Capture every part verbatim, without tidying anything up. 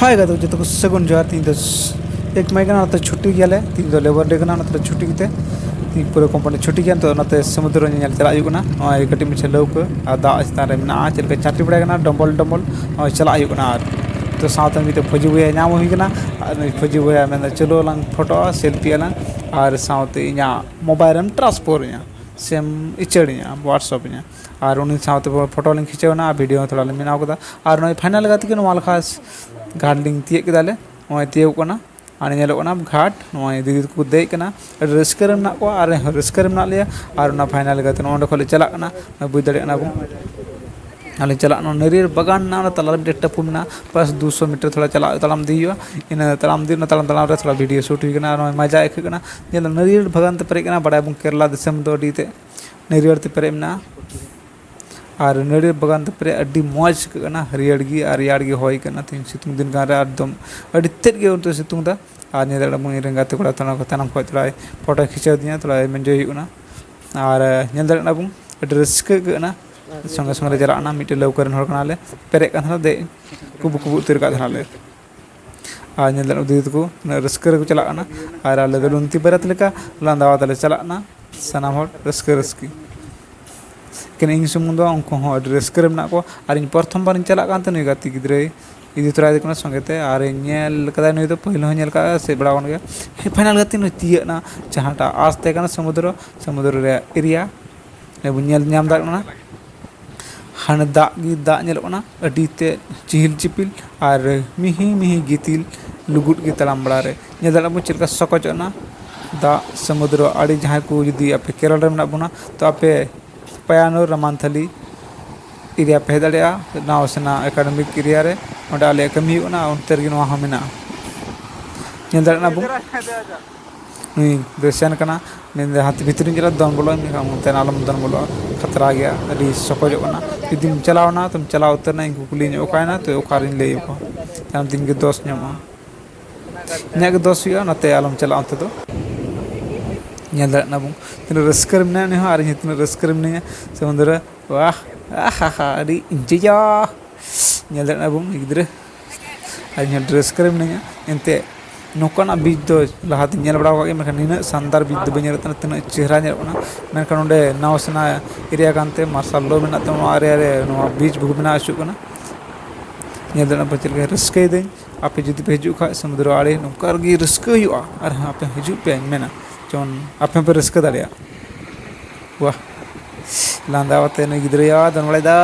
ᱦᱳᱭ ᱜᱟᱛᱮ ᱠᱚ, ᱡᱚᱛᱚ ᱠᱚ ᱥᱟᱹᱜᱩᱱ ᱡᱚᱦᱟᱨ᱾ ᱛᱤᱦᱤᱧ ᱫᱚ ᱮᱠ ᱢᱟᱹᱦᱤᱛ ᱠᱟᱱᱟ, ᱚᱱᱟᱛᱮ ᱪᱷᱩᱴᱤ ᱜᱮᱭᱟᱞᱮ᱾ ᱛᱤᱦᱤᱧ ᱫᱚ ᱞᱮᱵᱟᱨ ᱰᱮ ᱠᱟᱱᱟ, ᱚᱱᱟᱛᱮ ᱪᱷᱩᱴᱤ ᱜᱮᱛᱮ ᱛᱤᱦᱤᱧ ᱯᱩᱨᱟᱹ ᱠᱳᱢᱯᱟᱱᱤ ᱪᱷᱩᱴᱤ ᱜᱮᱭᱟ᱾ ᱱᱤᱛᱚᱜ ᱚᱱᱟᱛᱮ ᱥᱚᱢᱩᱫᱨᱚ ᱧᱮᱧᱮᱞ ᱪᱟᱞᱟᱜ ᱦᱩᱭᱩᱜ ᱠᱟᱱᱟ᱾ ᱱᱚᱜᱼᱚᱭ ᱠᱟᱹᱴᱤᱡ ᱢᱟᱪᱷᱟ ᱞᱟᱹᱣᱠᱟᱹ ᱟᱨ ᱫᱟᱜ ᱪᱮᱛᱟᱱ ᱨᱮ ᱢᱮᱱᱟᱜᱼᱟ, ᱪᱮᱫ ᱞᱮᱠᱟ ᱪᱟᱹᱴᱤ ᱵᱟᱲᱟᱭ ᱠᱟᱱᱟ, ᱰᱚᱢᱵᱚᱞ ᱰᱚᱢᱵᱚᱞ᱾ ᱱᱚᱜᱼᱚᱭ ᱪᱟᱞᱟᱜ ᱦᱩᱭᱩᱜ ᱠᱟᱱᱟ᱾ ᱟᱨ ᱛᱚ ᱥᱟᱶᱛᱮ ᱢᱤᱫᱴᱮᱡ ᱯᱷᱚᱡᱤ ᱵᱚᱭᱦᱟ ᱧᱟᱢ ᱦᱩᱭ ᱠᱟᱱᱟ᱾ ᱟᱨ ᱱᱩᱭ ᱯᱷᱚᱡᱤ ᱵᱚᱭᱦᱟ ᱢᱮᱱᱫᱟ, "ᱪᱚᱞᱚ ᱞᱟᱝ ᱯᱷᱳᱴᱳᱜᱼᱟ, ᱥᱮᱞᱯᱷᱤ ᱟᱞᱟᱝ, ᱟᱨ ᱥᱟᱶᱛᱮ ᱤᱧᱟᱹᱜ ᱢᱳᱵᱟᱭᱤᱞ ᱨᱮᱢ ᱴᱨᱟᱱᱥᱯᱷᱟᱨ ᱤᱧᱟ, ᱥᱮᱢ ᱩᱪᱟᱹᱲ ᱤᱧᱟ, WhatsApp ᱤᱧᱟ᱾" ᱟᱨ ᱩᱱᱤ ᱥᱟᱶᱛᱮ ᱯᱷᱳᱴᱳ ᱞᱤᱧ ᱠᱷᱤᱪᱟᱹᱣ ᱮᱱᱟ ᱟᱨ ᱵᱷᱤᱰᱤᱭᱳ ᱦᱚᱸ ᱛᱷᱚᱲᱟ ᱞᱤᱧ ᱵᱮᱱᱟᱣ ᱠᱮᱫᱟ᱾ ᱟᱨ ᱱᱚᱜᱼᱚᱭ ᱯᱷᱟᱭᱱᱟᱞ ᱜᱟᱛᱮ ᱠᱚ ᱱᱚᱣᱟ ᱞᱮᱠᱟ ᱜᱷᱟᱴ ᱞᱤᱧ ᱛᱤᱭᱳᱜ ᱠᱮᱫᱟᱞᱮ᱾ ᱱᱚᱜᱼᱚᱭ ᱛᱤᱭᱳᱜ ᱠᱟᱱᱟ ᱟᱨ ᱧᱮᱞᱚᱜ ᱠᱟᱱᱟ ᱜᱷᱟᱴ᱾ ᱱᱚᱜᱼᱚᱭ ᱫᱤᱫᱤ ᱛᱟᱠᱚ ᱫᱮᱡ ᱠᱟᱱᱟ, ᱟᱹᱰᱤ ᱨᱟᱹᱥᱠᱟᱹ ᱨᱮ ᱢᱮᱱᱟᱜ ᱠᱚᱣᱟ ᱟᱨ ᱨᱟᱹᱥᱠᱟᱹ ᱨᱮ ᱢᱮᱱᱟᱜ ᱞᱮᱭᱟ᱾ ᱟᱨ ᱚᱱᱟ ᱯᱷᱟᱭᱱᱟᱞ ᱜᱟᱛᱮ ᱱᱚᱜᱼᱚ ᱱᱚᱸᱰᱮ ᱠᱷᱚᱱ ᱞᱮ ᱪᱟᱞᱟᱜ ᱠᱟᱱᱟ, ᱵᱩᱡᱽ ᱫᱟᱲᱮᱭᱟᱜ ᱠᱟᱱᱟ ᱵᱚᱱ᱾ ᱟᱨ ᱞᱮ ᱪᱟᱞᱟᱜ ᱠᱟᱱᱟ, ᱱᱟᱹᱨᱭᱟᱹᱲ ᱵᱟᱜᱟᱱ ᱢᱮᱱᱟᱜᱼᱟ, ᱚᱱᱟ ᱛᱟᱞᱟ ᱨᱮ ᱢᱤᱫᱴᱮᱱ ᱴᱟᱹᱯᱩ ᱢᱮᱱᱟᱜᱼᱟ, ᱵᱟᱥ ᱫᱩᱥᱚ ᱢᱤᱴᱟᱨ ᱛᱷᱚᱲᱟ ᱪᱟᱞᱟᱜ, ᱛᱟᱲᱟᱢ ᱤᱫᱤ ᱦᱩᱭᱩᱜᱼᱟ᱾ ᱤᱱᱟᱹ ᱛᱟᱲᱟᱢ ᱤᱫᱤ, ᱚᱱᱟ ᱛᱟᱲᱟᱢ ᱛᱟᱲᱟᱢ ᱨᱮ ᱛᱷᱚᱲᱟ ᱵᱷᱤᱰᱤᱭᱳ ᱥᱩᱴ ᱦᱩᱭ ᱠᱟᱱᱟ ᱟᱨ ᱱᱚᱜᱼᱚᱭ ᱢᱟᱡᱟ ᱟᱹᱭᱠᱟᱹᱜ ᱠᱟᱱᱟ᱾ ᱧᱮᱞ, ᱱᱟᱹᱨᱭᱟᱹᱲ ᱵᱟᱜᱟᱱ ᱛᱮ ᱯᱮᱨᱮᱡ ᱠᱟᱱᱟ᱾ ᱵᱟᱲᱟᱭ ᱟᱵᱚᱱ ᱠᱮᱨᱟᱞᱟ ᱫᱤᱥᱚᱢ ᱫᱚ ᱟᱹᱰᱤ ᱛᱮ ᱱᱟᱹᱨᱭᱟᱹᱲ ᱛᱮ ᱯᱮᱨᱮᱡ ᱢᱮᱱᱟᱜᱼᱟ᱾ ᱟᱨ ᱱᱟᱹᱨᱭᱟᱹᱲ ᱵᱟᱜᱟᱱ ᱛᱮ ᱯᱮᱨᱮᱡ ᱟᱹᱰᱤ ᱢᱚᱡᱽ ᱟᱹᱭᱠᱟᱹᱜ ᱠᱟᱱᱟ, ᱦᱟᱹᱨᱭᱟᱹᱲ ᱜᱮ ᱟᱨ ᱨᱮᱭᱟᱲ ᱜᱮ ᱦᱚᱭ ᱠᱟᱱᱟ᱾ ᱛᱮᱦᱮᱧ ᱥᱤᱛᱩᱝ ᱫᱤᱱ ᱠᱟᱱ ᱨᱮ ᱮᱠᱫᱚᱢ ᱟᱹᱰᱤ ᱛᱮᱫ ᱜᱮ ᱚᱱᱛᱮ ᱥᱤᱛᱩᱝ ᱮᱫᱟ᱾ ᱟᱨ ᱧᱮᱞ ᱫᱟᱲᱮᱭᱟᱜ ᱠᱟᱱᱟ ᱵᱚᱱ, ᱤᱧ ᱨᱮᱱ ᱜᱟᱛᱮ ᱠᱚᱲᱟ ᱛᱟᱱᱟ-, ᱛᱟᱭᱱᱚᱢ ᱠᱷᱚᱱ ᱛᱷᱚᱲᱟᱭ ᱯᱷᱳᱴᱳᱭ ᱠᱷᱤᱪᱟᱹᱣ ᱫᱤᱧᱟ, ᱛᱷᱚᱲᱟ ᱮᱱᱡᱚᱭ ᱦᱩᱭᱩᱜ ᱠᱟᱱᱟ᱾ ᱟᱨ ᱧᱮᱞ ᱫᱟᱲᱮᱭᱟᱜ ᱠᱟᱱᱟ ᱵᱚᱱ, ᱟᱹᱰᱤ ᱨᱟᱹᱥᱠᱟᱹ ᱟᱹᱭᱠᱟᱹᱜ ᱠᱟᱱᱟ᱾ ᱥᱚᱸᱜᱮ ᱥᱚᱸᱜᱮ ᱞᱮ ᱪᱟᱞᱟᱜ ᱠᱟᱱᱟ, ᱢᱤᱫᱴᱮᱡ ᱞᱟᱹᱣᱠᱟᱹ ᱨᱮᱱ ᱦᱚᱲ ᱠᱟᱱᱟᱞᱮ, ᱯᱮᱨᱮᱡ ᱠᱟᱱ ᱛᱟᱦᱮᱱᱟ, ᱫᱮᱡ ᱠᱩᱵᱩ ᱠᱩᱵᱩ ᱩᱛᱟᱹᱨ ᱠᱟᱜ ᱛᱟᱦᱮᱱᱟᱞᱮ᱾ ᱟᱨ ᱧᱮᱞ ᱫᱟᱲᱮᱭᱟᱜ ᱠᱟᱱᱟ ᱫᱤᱫᱤ ᱛᱟᱠᱚ ᱩᱱᱟᱹᱜ ᱨᱟᱹᱥᱠᱟᱹ ᱨᱮᱠᱚ ᱪᱟᱞᱟᱜ ᱠᱟᱱᱟ᱾ ᱟᱨ ᱟᱞᱮ ᱫᱚ ᱞᱩᱱᱛᱤ ᱵᱟᱨᱟᱛ ᱞᱮᱠᱟ ᱞᱟᱸᱫᱟ ᱟᱛᱮ ᱞᱮ ᱪᱟᱞᱟᱜ ᱠᱟᱱᱟ, ᱥᱟᱱᱟᱢ ᱦᱚᱲ ᱨᱟᱹᱥᱠᱟᱹ ᱨᱟᱹᱥᱠᱤ᱾ ᱮᱠᱮᱱ ᱤᱧ ᱥᱩᱢᱩᱝ ᱫᱚ ᱵᱟᱝ, ᱩᱱᱠᱩ ᱦᱚᱸ ᱟᱹᱰᱤ ᱨᱟᱹᱥᱠᱟᱹ ᱨᱮ ᱢᱮᱱᱟᱜ ᱠᱚᱣᱟ᱾ ᱟᱨ ᱤᱧ ᱯᱨᱚᱛᱷᱚᱢ ᱵᱟᱨᱤᱧ ᱪᱟᱞᱟᱜ ᱠᱟᱱ ᱛᱟᱦᱮᱸ, ᱱᱩᱭ ᱜᱟᱛᱮ ᱜᱤᱫᱽᱨᱟᱹᱭ ᱤᱫᱤ ᱛᱚᱨᱟᱭᱮᱫᱮ ᱠᱟᱱᱟ ᱥᱚᱸᱜᱮ ᱛᱮ, ᱟᱨ ᱧᱮᱞ ᱠᱟᱫᱟᱭ ᱱᱩᱭ ᱫᱚ, ᱯᱟᱹᱦᱤᱞ ᱦᱚᱸ ᱧᱮᱞ ᱠᱟᱜᱼᱟ, ᱥᱮ ᱵᱟᱲᱟ ᱟᱠᱟᱱ ᱜᱮᱭᱟ᱾ ᱦᱮᱸ, ᱯᱷᱟᱭᱱᱟᱞ ᱜᱟᱛᱮ ᱱᱩᱭ ᱛᱤᱭᱟᱹᱜ ᱮᱱᱟ, ᱡᱟᱦᱟᱸᱴᱟᱜ ᱟᱸᱥ ᱛᱟᱦᱮᱸ ᱠᱟᱱᱟ ᱥᱚᱢᱩᱫᱨᱚ, ᱥᱚᱢᱩᱫᱨᱚ ᱨᱮᱭᱟᱜ ᱮᱨᱤᱭᱟ ᱵᱚᱱ ᱧᱮᱞ ᱧᱟᱢ ᱫᱟᱲᱮᱭᱟᱜ ᱠᱟᱱᱟ᱾ ᱦᱟᱱᱮ ᱫᱟᱜ ᱜᱮ ᱫᱟᱜ ᱧᱮᱞᱚᱜ ᱠᱟᱱᱟ, ᱟᱹᱰᱤ ᱛᱮᱫ ᱪᱤᱦᱤᱞ ᱪᱤᱯᱤᱞ ᱟᱨ ᱢᱤᱦᱤ ᱢᱤᱦᱤ ᱜᱤᱛᱤᱞ ᱞᱩᱜᱩᱫ ᱜᱮ ᱛᱟᱲᱟᱢ ᱵᱟᱲᱟ ᱨᱮ᱾ ᱧᱮᱞ ᱫᱟᱲᱮᱭᱟᱜ ᱵᱚᱱ ᱪᱮᱫ ᱞᱮᱠᱟ ᱥᱚᱠᱚᱡᱚᱜ ᱠᱟᱱᱟ ᱫᱟᱜ ᱥᱚᱢᱩᱫᱨᱚ ᱟᱲᱮ᱾ ᱡᱟᱦᱟᱸᱭ ᱠᱚ ᱡᱩᱫᱤ ᱟᱯᱮ ᱠᱮᱨᱚᱞ ᱨᱮ ᱢᱮᱱᱟᱜ ᱵᱚᱱᱟ, ᱛᱚ ᱟᱯᱮ ᱯᱟᱭᱟᱱᱩᱨ ᱨᱟᱢᱟᱱᱛᱷᱟᱞᱤ ᱮᱨᱤᱭᱟ ᱯᱮ ᱦᱮᱡ ᱫᱟᱲᱮᱭᱟᱜᱼᱟ, ᱱᱟᱣᱟᱥᱮᱱᱟ ᱮᱠᱟᱰᱮᱢᱤᱠ ᱮᱨᱤᱭᱟ ᱨᱮ, ᱚᱸᱰᱮ ᱟᱞᱮᱭᱟᱜ ᱠᱟᱹᱢᱤ ᱦᱩᱭᱩᱜ ᱠᱟᱱᱟ, ᱚᱱᱛᱮ ᱨᱮᱜᱮ ᱱᱚᱣᱟ ᱦᱚᱸ ᱢᱮᱱᱟᱜᱼᱟ᱾ ᱧᱮᱞ ᱫᱟᱲᱮᱭᱟᱜ ᱠᱟᱱᱟ ᱵᱚᱱ᱾ ᱱᱩᱭ ᱫᱚᱭ ᱥᱮᱱ ᱠᱟᱱᱟ, ᱢᱮᱱᱫᱟ, "ᱦᱟᱱᱛᱮ ᱵᱷᱤᱛᱨᱤᱧ ᱪᱟᱞᱟᱜᱼᱟ, ᱫᱚᱱ ᱵᱚᱞᱚᱜ ᱟᱹᱧ, ᱢᱮᱱᱠᱷᱟᱱ ᱚᱱᱛᱮ ᱟᱞᱚᱢ ᱫᱚᱱ ᱵᱚᱞᱚᱜᱼᱟ, ᱠᱷᱟᱛᱨᱟ ᱜᱮᱭᱟ, ᱟᱹᱰᱤ ᱥᱚᱠᱚᱡᱚᱜ ᱠᱟᱱᱟ᱾" ᱡᱩᱫᱤᱢ ᱪᱟᱞᱟᱣᱱᱟ, ᱛᱚᱢ ᱪᱟᱞᱟᱣ ᱩᱛᱟᱹᱨᱱᱟ, ᱤᱧ ᱠᱚ ᱠᱩᱞᱤᱧᱟ, "ᱚᱠᱟᱭᱮᱱᱟ?" ᱛᱚ ᱚᱠᱟᱨᱤᱧ ᱞᱟᱹᱭ ᱟᱠᱚᱣᱟ, ᱛᱟᱭᱚᱢ ᱛᱮ ᱤᱧ ᱜᱮ ᱫᱳᱥ ᱧᱟᱢᱚᱜᱼᱟ᱾ ᱤᱧᱟᱹᱜ ᱜᱮ ᱫᱳᱥ ᱦᱩᱭᱩᱜᱼᱟ, ᱚᱱᱟᱛᱮ ᱟᱞᱚᱢ ᱪᱟᱞᱟᱜᱼᱟ ᱚᱱᱛᱮ ᱫᱚ᱾ ᱧᱮᱞ ᱫᱟᱲᱮᱭᱟᱜ ᱠᱟᱱᱟ ᱵᱚᱱ, ᱛᱤᱱᱟᱹᱜ ᱨᱟᱹᱥᱠᱟᱹ ᱨᱮ ᱢᱮᱱᱟᱭᱟ ᱩᱱᱤ ᱦᱚᱸ ᱟᱨ ᱤᱧ ᱦᱚᱸ ᱛᱤᱱᱟᱹᱜ ᱨᱟᱹᱥᱠᱟᱹ ᱨᱮ ᱢᱤᱱᱟᱹᱧᱟ᱾ ᱥᱚᱢᱩᱫᱨᱚ ᱨᱮ, ᱣᱟᱦ, ᱟᱦᱟ ᱦᱟ, ᱟᱹᱰᱤ ᱤᱱᱡᱚᱭᱟ᱾ ᱧᱮᱞ ᱫᱟᱲᱮᱭᱟᱜ ᱠᱟᱱᱟ ᱵᱚᱱ ᱜᱤᱫᱽᱨᱟᱹ, ᱟᱨ ᱤᱧ ᱦᱚᱸ ᱨᱟᱹᱥᱠᱟᱹ ᱨᱮ ᱢᱤᱱᱟᱹᱧᱟ᱾ ᱮᱱᱛᱮ ᱱᱚᱝᱠᱟᱱᱟᱜ ᱵᱤᱪ ᱫᱚ ᱞᱟᱦᱟᱛᱮᱧ ᱧᱮᱞ ᱵᱟᱲᱟ ᱟᱠᱟᱫ ᱜᱮᱭᱟ, ᱢᱮᱱᱠᱷᱟᱱ ᱱᱤᱱᱟᱹᱜ ᱥᱟᱱᱫᱟᱨ ᱵᱤᱪ ᱫᱚ ᱵᱟᱹᱧ ᱧᱮᱞ ᱟᱠᱟᱫ ᱛᱟᱦᱮᱱᱟ, ᱛᱤᱱᱟᱹᱜ ᱪᱮᱦᱨᱟ ᱧᱮᱞᱚᱜ ᱠᱟᱱᱟ᱾ ᱢᱮᱱᱠᱷᱟᱱ ᱱᱚᱸᱰᱮ ᱱᱟᱣᱟ ᱥᱮᱱᱟ ᱮᱨᱤᱭᱟ ᱠᱟᱱᱛᱮ ᱢᱟᱨᱥᱟᱞ ᱞᱚ ᱢᱮᱱᱟᱜ ᱛᱮ ᱱᱚᱣᱟ ᱮᱨᱤᱭᱟ ᱨᱮ ᱱᱚᱣᱟ ᱵᱤᱪ ᱵᱚ ᱵᱮᱱᱟᱣ ᱦᱚᱪᱚᱜ ᱠᱟᱱᱟ᱾ ᱧᱮᱞ ᱫᱟᱲᱮᱭᱟᱜ ᱠᱟᱱᱟ ᱯᱮ ᱪᱮᱫ ᱞᱮᱠᱟ ᱨᱟᱹᱥᱠᱟᱹᱭᱮᱫᱟᱹᱧ᱾ ᱟᱯᱮ ᱡᱩᱫᱤ ᱯᱮ ᱦᱤᱡᱩᱜ ᱠᱷᱟᱱ ᱥᱚᱢᱩᱫᱨᱚ ᱟᱲᱮ ᱱᱚᱝᱠᱟ ᱨᱮᱜᱮ ᱨᱟᱹᱥᱠᱟᱹ ᱦᱩᱭᱩᱜᱼᱟ, ᱟᱨ ᱦᱮᱸ, ᱟᱯᱮ ᱦᱤᱡᱩᱜ ᱯᱮ, ᱤᱧ ᱢᱮᱱᱟ ᱡᱮᱢᱚᱱ ᱟᱯᱮ ᱦᱚᱸᱯᱮ ᱨᱟᱹᱥᱠᱟᱹ ᱫᱟᱲᱮᱭᱟᱜ᱾ ᱣᱟᱦ, ᱞᱟᱸᱫᱟ ᱟᱛᱮ ᱱᱩᱭ ᱜᱤᱫᱽᱨᱟᱹᱭᱟ ᱫᱚᱱ ᱵᱟᱲᱟᱭᱮᱫᱟ᱾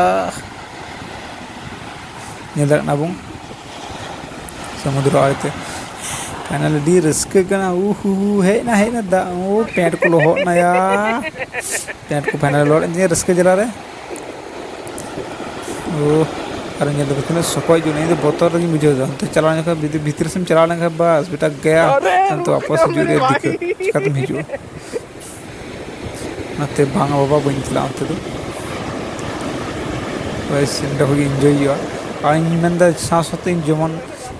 ᱧᱮᱞ ᱫᱟᱲᱮᱭᱟᱜ ᱠᱟᱱᱟ ᱵᱚᱱ ᱥᱚᱢᱩᱫᱨᱚ ᱟᱲᱮᱛᱮ᱾ ᱯᱷᱟᱭᱱᱟᱞ ᱟᱹᱰᱤ ᱨᱟᱹᱥᱠᱟᱹ ᱠᱟᱱᱟ᱾ ᱩᱦᱩ, ᱦᱮᱡ ᱱᱟ, ᱦᱮᱡ ᱱᱟ ᱫᱟᱜ᱾ ᱳ, ᱯᱮᱱᱴ ᱠᱚ ᱞᱚᱦᱚᱫ ᱱᱟᱭᱟ᱾ ᱯᱮᱱᱴ ᱠᱚ ᱯᱷᱟᱭᱱᱟᱞ ᱞᱚᱦᱚᱫ ᱮᱱ ᱛᱤᱧᱟ ᱨᱟᱹᱥᱠᱟᱹ ᱡᱟᱞᱟ ᱨᱮ᱾ ᱳ, ᱟᱨ ᱧᱮᱞ ᱫᱟᱯᱮ ᱛᱤᱱᱟᱹᱜ ᱥᱚᱠᱚᱡ ᱡᱩᱱ, ᱤᱧ ᱫᱚ ᱵᱚᱛᱚᱨ ᱨᱮᱜᱮᱧ ᱵᱩᱡᱷᱟᱹᱣ ᱮᱫᱟ᱾ ᱚᱱᱛᱮ ᱪᱟᱞᱟᱣ ᱞᱮᱱᱠᱷᱟᱱ, ᱡᱩᱫᱤ ᱵᱷᱤᱛᱨᱤ ᱥᱮᱫ ᱮᱢ ᱪᱟᱞᱟᱣ ᱞᱮᱱᱠᱷᱟᱱ ᱵᱟᱥ, ᱵᱮᱴᱟ ᱜᱮᱭᱟ᱾ ᱟᱨᱮ ᱚᱱᱛᱮ ᱵᱟᱯᱚᱥ ᱦᱤᱡᱩᱜ ᱨᱮ ᱫᱤᱠᱠᱟᱹᱛ, ᱪᱤᱠᱟᱛᱮᱢ ᱦᱤᱡᱩᱜᱼᱟ? ᱚᱱᱟᱛᱮ ᱵᱟᱝ ᱵᱟᱵᱟ, ᱵᱟᱹᱧ ᱪᱟᱞᱟᱜᱼᱟ ᱚᱱᱛᱮ ᱫᱚ᱾ ᱵᱮᱥ, ᱚᱸᱰᱮ ᱠᱷᱚᱡ ᱜᱮ ᱤᱱᱡᱚᱭ ᱦᱩᱭᱩᱜᱼᱟ᱾ ᱟᱨ ᱤᱧ ᱢᱮᱱᱫᱟ ᱥᱟᱶ ᱥᱟᱶᱛᱮ ᱤᱧ ᱡᱮᱢᱚᱱ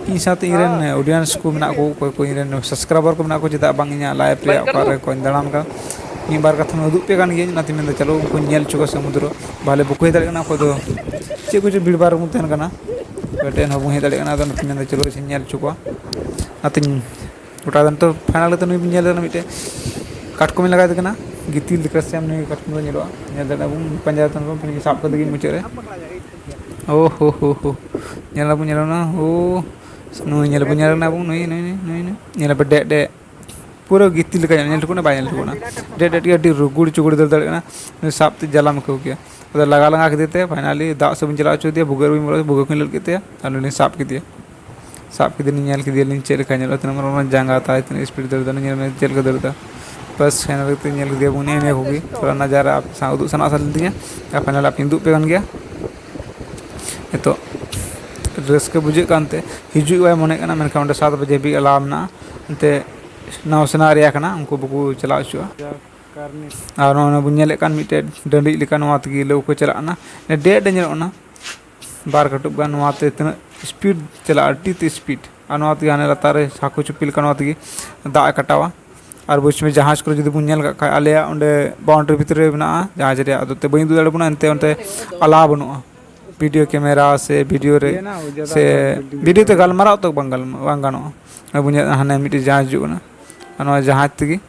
ᱤᱧ ᱥᱟᱶᱛᱮ ᱤᱧ ᱨᱮᱱ ᱚᱰᱤᱭᱮᱱᱥ ᱠᱚ ᱢᱮᱱᱟᱜ ᱠᱚ, ᱚᱠᱚᱭ ᱠᱚ ᱤᱧ ᱨᱮᱱ ᱥᱟᱵᱥᱠᱨᱟᱭᱵᱟᱨ ᱠᱚ ᱢᱮᱱᱟᱜ ᱠᱚ, ᱪᱮᱫᱟᱜ ᱵᱟᱝ ᱤᱧᱟᱹᱜ ᱞᱟᱭᱤᱵᱷ ᱨᱮᱭᱟᱜ ᱚᱠᱟ ᱨᱮ ᱠᱚᱧ ᱫᱟᱬᱟᱱ ᱠᱟᱱ, ᱢᱤᱫ ᱵᱟᱨ ᱠᱟᱛᱷᱟᱧ ᱩᱫᱩᱜ ᱯᱮ ᱠᱟᱱ ᱜᱤᱭᱟᱹᱧ᱾ ᱚᱱᱟᱛᱮᱧ ᱢᱮᱱᱫᱟ ᱪᱚᱞᱚ ᱩᱱᱠᱩᱧ ᱧᱮᱞ ᱦᱚᱪᱚ ᱠᱚᱣᱟ ᱥᱚᱢᱩᱫᱨᱚ, ᱵᱷᱟᱞᱮ ᱵᱟᱠᱚ ᱦᱮᱡ ᱫᱟᱲᱮᱭᱟᱜ ᱠᱟᱱᱟ᱾ ᱚᱠᱚᱭ ᱫᱚ ᱪᱮᱫ ᱠᱚᱪᱚ ᱵᱷᱤᱲ ᱵᱷᱟᱲ ᱨᱮᱵᱚᱱ ᱛᱟᱦᱮᱱ ᱠᱟᱱᱟ, ᱢᱤᱫᱴᱮᱱ ᱦᱚᱸ ᱵᱟᱹᱧ ᱦᱮᱡ ᱫᱟᱲᱮᱭᱟᱜ ᱠᱟᱱᱟ᱾ ᱟᱫᱚ ᱚᱱᱟᱛᱮᱧ ᱢᱮᱱᱫᱟ ᱪᱚᱞᱚ ᱤᱧ ᱧᱮᱞ ᱦᱚᱪᱚ ᱠᱚᱣᱟ᱾ ᱚᱱᱟᱛᱮᱧ ᱜᱚᱴᱟ ᱫᱚ ᱱᱤᱛᱚᱜ ᱯᱷᱟᱭᱱᱟᱞ ᱠᱟᱛᱮ ᱱᱩᱭ ᱵᱚᱱ ᱧᱮᱞ ᱞᱮᱫᱟ ᱢᱤᱫᱴᱮᱡ ᱠᱟᱴᱠᱚᱢᱤᱧ ᱞᱟᱜᱟᱭ ᱫᱮ ᱠᱟᱱᱟ, ᱜᱤᱛᱤᱞ ᱞᱮᱠᱟ ᱥᱮᱢ ᱱᱩᱭ ᱠᱟᱴᱠᱚᱢ ᱫᱚ ᱧᱮᱞᱚᱜᱼᱟ᱾ ᱧᱮᱞ ᱫᱟᱲᱮᱭᱟᱜᱼᱟ ᱵᱚᱱ, ᱯᱟᱸᱡᱟ ᱛᱟᱦᱮᱱ ᱠᱚ, ᱥᱟᱵ ᱠᱟᱛᱮ ᱜᱮ ᱢᱩᱪᱟᱹᱫ ᱨᱮ᱾ ᱳ ᱦᱳ ᱦᱳ ᱦᱳ, ᱧᱮᱞ ᱟᱵᱚᱱ, ᱧᱮᱞ ᱟᱵᱚᱱ, ᱳ, ᱱᱩᱭ ᱧᱮᱞ ᱟᱵᱚᱱ, ᱧᱮᱞ ᱟᱵᱚᱱ, ᱱᱩᱭ, ᱱᱩᱭ, ᱱᱩᱭ, ᱱᱩᱭ, ᱱᱩᱭ, ᱧᱮᱞ ᱟᱵᱚᱱ, ᱰᱮᱜ, ᱰᱮᱜ, ᱯᱩᱨᱟᱹ ᱜᱤᱛᱤᱞ ᱞᱮᱠᱟ ᱧᱮᱞ ᱴᱷᱤᱠᱚᱜ ᱠᱟᱱᱟ, ᱵᱟᱭ ᱧᱮᱞ ᱴᱷᱤᱠᱚᱜ ᱠᱟᱱᱟ᱾ ᱰᱮᱜ, ᱰᱮᱜ ᱛᱮᱜᱮ ᱟᱹᱰᱤ ᱨᱩᱜᱩᱲ ᱪᱩᱜᱩᱲ ᱫᱟᱹᱲ ᱫᱟᱲᱮᱭᱟᱜ ᱠᱟᱱᱟ, ᱱᱩᱭ ᱥᱟᱵ ᱛᱮ ᱡᱟᱞᱟᱢ ᱟᱹᱭᱠᱟᱹᱣ ᱠᱮᱭᱟ᱾ ᱟᱫᱚ ᱞᱟᱜᱟ, ᱞᱟᱜᱟ ᱠᱮᱫᱮ ᱛᱮ ᱯᱷᱟᱭᱱᱟᱞᱤ ᱫᱟᱜ ᱥᱮᱫ ᱵᱟᱹᱧ ᱪᱟᱞᱟᱣ ᱦᱚᱪᱚ ᱟᱫᱮᱭᱟ, ᱵᱷᱩᱜᱟᱹᱜ ᱨᱮ ᱵᱟᱹᱧ ᱵᱚᱞᱚ, ᱵᱷᱩᱜᱟᱹᱜ ᱠᱷᱚᱱᱤᱧ ᱞᱟᱹᱲ ᱠᱮᱫ ᱛᱟᱭᱟ, ᱟᱨ ᱩᱱᱤ ᱥᱟᱵ ᱠᱮᱫᱮᱭᱟ᱾ ᱥᱟᱵ ᱠᱮᱫᱮᱭᱟᱞᱤᱧ, ᱧᱮᱞ ᱠᱮᱫᱮᱭᱟᱞᱤᱧ ᱪᱮᱫ ᱞᱮᱠᱟ ᱧᱮᱞᱚᱜᱼᱟ, ᱛᱤᱱᱟᱹᱜ ᱢᱟᱨᱟᱝ ᱢᱟᱨᱟᱝ ᱡᱟᱸᱜᱟ ᱛᱟᱭ, ᱛᱤᱱᱟᱹᱜ ᱥᱯᱤᱰ ᱫᱟᱹᱲ ᱮᱫᱟ, ᱱᱚᱜᱼᱚᱭ ᱧᱮᱞ ᱢᱮ ᱪᱮᱫ ᱞᱮᱠᱟ ᱫᱟᱹᱲ ᱮᱫᱟ᱾ ᱵᱟᱥ, ᱯᱷᱟᱭᱱᱟᱞ ᱠᱟᱛᱮ ᱧᱮᱞ ᱠᱮᱫᱮᱭᱟ ᱵᱚᱱ ᱱᱤᱭᱟᱹ ᱠᱚᱜᱮ, ᱛᱷᱚᱲᱟ ᱱᱟᱡᱟᱨᱟ ᱟᱯᱮ ᱥᱟᱶ ᱩᱫᱩᱜ ᱥᱟᱱᱟ ᱥᱟᱱᱟ ᱞᱤᱫᱤᱧᱟ᱾ ᱟᱨ ᱯᱷᱟᱭᱱᱟᱞ ᱟᱯᱮᱧ ᱩᱫᱩᱜ ᱯᱮ ᱠᱟᱱ ᱜᱮᱭᱟ᱾ ᱱᱤᱛᱚᱜ ᱨᱟᱹᱥᱠᱟᱹ ᱵᱩᱡᱷᱟᱹᱜ ᱠᱟᱱᱛᱮ ᱦᱤᱡᱩᱜ ᱵᱟᱭ ᱢᱚᱱᱮᱜ ᱠᱟᱱᱟ, ᱢᱮᱱᱠᱷᱟᱱ ᱚᱸᱰᱮ ᱥᱟᱛ ᱵᱟᱡᱮ ᱦᱟᱹᱵᱤᱡ ᱟᱞᱟᱣ ᱢᱮᱱᱟᱜᱼᱟ᱾ ᱮᱱᱛᱮ ᱱᱟᱣᱟ ᱥᱮᱱᱟ ᱮᱨᱤᱭᱟ ᱠᱟᱱᱟ, ᱩᱱᱠᱩ ᱵᱟᱠᱚ ᱪᱟᱞᱟᱣ ᱦᱚᱪᱚᱜᱼᱟ᱾ ᱟᱨ ᱱᱚᱜᱼᱚᱭ ᱵᱚᱱ ᱧᱮᱞᱮᱫ ᱠᱟᱱ ᱢᱤᱫᱴᱮᱡ ᱰᱟᱹᱰᱤᱡ ᱞᱮᱠᱟ, ᱱᱚᱣᱟ ᱛᱮᱜᱮ ᱞᱟᱹᱣ ᱠᱚ ᱪᱟᱞᱟᱜ ᱠᱟᱱᱟ᱾ ᱰᱮᱜ ᱰᱮᱜ ᱧᱮᱞᱚᱜ ᱠᱟᱱᱟ, ᱵᱟᱨ ᱠᱟᱹᱴᱩᱵ ᱜᱟᱱ ᱱᱚᱣᱟ ᱛᱮ ᱛᱤᱱᱟᱹᱜ ᱥᱯᱤᱰ ᱪᱟᱞᱟᱜᱼᱟ, ᱟᱹᱰᱤ ᱛᱮ ᱥᱯᱤᱰ᱾ ᱟᱨ ᱱᱚᱣᱟ ᱛᱮᱜᱮ ᱦᱟᱱᱮ ᱞᱟᱛᱟᱨ ᱨᱮ ᱦᱟᱹᱠᱩ ᱪᱩᱯᱤ ᱞᱮᱠᱟ ᱱᱚᱣᱟ ᱛᱮᱜᱮ ᱫᱟᱜ ᱮ ᱠᱟᱴᱟᱣᱟ᱾ ᱟᱨ ᱵᱚᱪᱷᱚᱢᱤ ᱡᱟᱦᱟᱡᱽ ᱠᱚᱨᱮ ᱡᱩᱫᱤ ᱵᱚᱱ ᱧᱮᱞ ᱠᱟᱜ ᱠᱷᱟᱡ, ᱟᱞᱮᱭᱟᱜ ᱚᱸᱰᱮ ᱵᱟᱣᱩᱱᱰᱟᱨᱤ ᱵᱷᱤᱛᱨᱤ ᱨᱮ ᱢᱮᱱᱟᱜᱼᱟ ᱡᱟᱦᱟᱡᱽ ᱨᱮᱭᱟᱜ, ᱟᱫᱚ ᱛᱮ ᱵᱟᱹᱧ ᱩᱫᱩᱜ ᱫᱟᱲᱮ ᱵᱚᱱᱟ, ᱮᱱᱛᱮ ᱚᱱᱛᱮ ᱟᱞᱟᱣ ᱵᱟᱹᱱᱩᱜᱼᱟ᱾ ᱵᱷᱤᱰᱤᱭᱳ ᱠᱮᱢᱮᱨᱟ ᱥᱮ ᱵᱷᱤᱰᱤᱭᱳ ᱨᱮ ᱤᱭᱟᱹ ᱱᱟ, ᱚᱡᱮ ᱫᱟ ᱥᱮ ᱵᱷᱤᱰᱤᱭᱳ ᱵᱷᱤᱰᱤᱭᱳ ᱛᱮ ᱨᱮ᱾ ᱜᱟᱞᱢᱟᱨᱟᱣ ᱛᱚ ᱵᱟᱝ ᱜᱟᱞᱢᱟᱨᱟᱣ, ᱵᱟᱝ ᱜᱟᱱᱚᱜᱼᱟ᱾ ᱟᱵᱚ ᱧᱮᱞ ᱦᱟᱱᱮ ᱢᱤᱫᱴᱮᱡ ᱡᱟᱦᱟᱸ ᱦᱤᱡᱩᱜ ᱠᱟᱱᱟ, ᱟᱨ ᱱᱚᱣᱟ ᱡᱟᱦᱟᱡᱽ ᱛᱮᱜᱮ,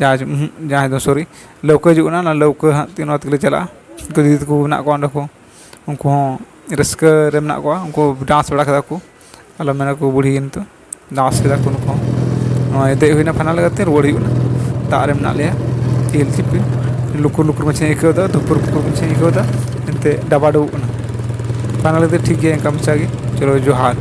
ᱡᱟᱦᱟᱡᱽ, ᱩᱦᱩᱸ, ᱡᱟᱦᱟᱡᱽ ᱫᱚ ᱥᱚᱨᱤ, ᱞᱟᱹᱣᱠᱟᱹ ᱦᱤᱡᱩᱜ ᱠᱟᱱᱟ, ᱚᱱᱟ ᱞᱟᱹᱣᱠᱟᱹ ᱦᱟᱸᱜ ᱛᱮ, ᱱᱚᱣᱟ ᱛᱮᱜᱮ ᱞᱮ ᱪᱟᱞᱟᱜᱼᱟ᱾ ᱩᱱᱠᱩ ᱫᱤᱫᱤ ᱛᱟᱠᱚ ᱢᱮᱱᱟᱜ ᱠᱚᱣᱟ ᱚᱸᱰᱮ ᱠᱚ, ᱩᱱᱠᱩ ᱦᱚᱸ ᱨᱟᱹᱥᱠᱟᱹ ᱨᱮ ᱢᱮᱱᱟᱜ ᱠᱚᱣᱟ, ᱩᱱᱠᱩ ᱰᱟᱱᱥ ᱵᱟᱲᱟ ᱠᱮᱫᱟ ᱠᱚ, ᱟᱞᱚᱢ ᱢᱮᱱᱟ ᱠᱚ ᱵᱩᱲᱦᱤ ᱠᱤᱱᱛᱩ ᱰᱟᱱᱥ ᱠᱮᱫᱟ ᱠᱚ ᱱᱩᱠᱩ ᱦᱚᱸ᱾ ᱱᱚᱜᱼᱚᱭ ᱫᱮᱡ ᱦᱩᱭᱱᱟ ᱯᱷᱟᱭᱱᱟᱞ ᱠᱟᱛᱮ ᱨᱩᱣᱟᱹᱲ ᱦᱩᱭᱩᱜ ᱠᱟᱱᱟ᱾ ᱫᱟᱜ ᱨᱮ ᱢᱮᱱᱟᱜ ᱞᱮᱭᱟ, ᱪᱤᱞ ᱪᱤᱯᱤᱞ, ᱞᱩᱠᱩᱨ ᱞᱩᱠᱩᱨ ᱢᱟᱪᱷᱟᱧ ᱟᱹᱭᱠᱟᱹᱣ ᱮᱫᱟ, ᱫᱷᱩᱯᱩᱨ ᱯᱩᱠᱩᱨ ᱢᱟᱪᱷᱟᱧ ᱟᱹᱭᱠᱟᱹᱣ ᱮᱫᱟ, ᱮᱱᱛᱮ ᱰᱟᱵᱟ ᱰᱩᱵᱩᱜ ᱠᱟᱱᱟ᱾ ᱯᱷᱟᱭᱱᱟᱞ ᱠᱟᱛᱮ ᱴᱷᱤᱠ ᱜᱮᱭᱟ, ᱤᱱᱠᱟ ᱢᱟᱪᱷᱟ ᱜᱮ᱾ ᱪᱚᱞᱚ ᱡᱚᱦᱟᱨ᱾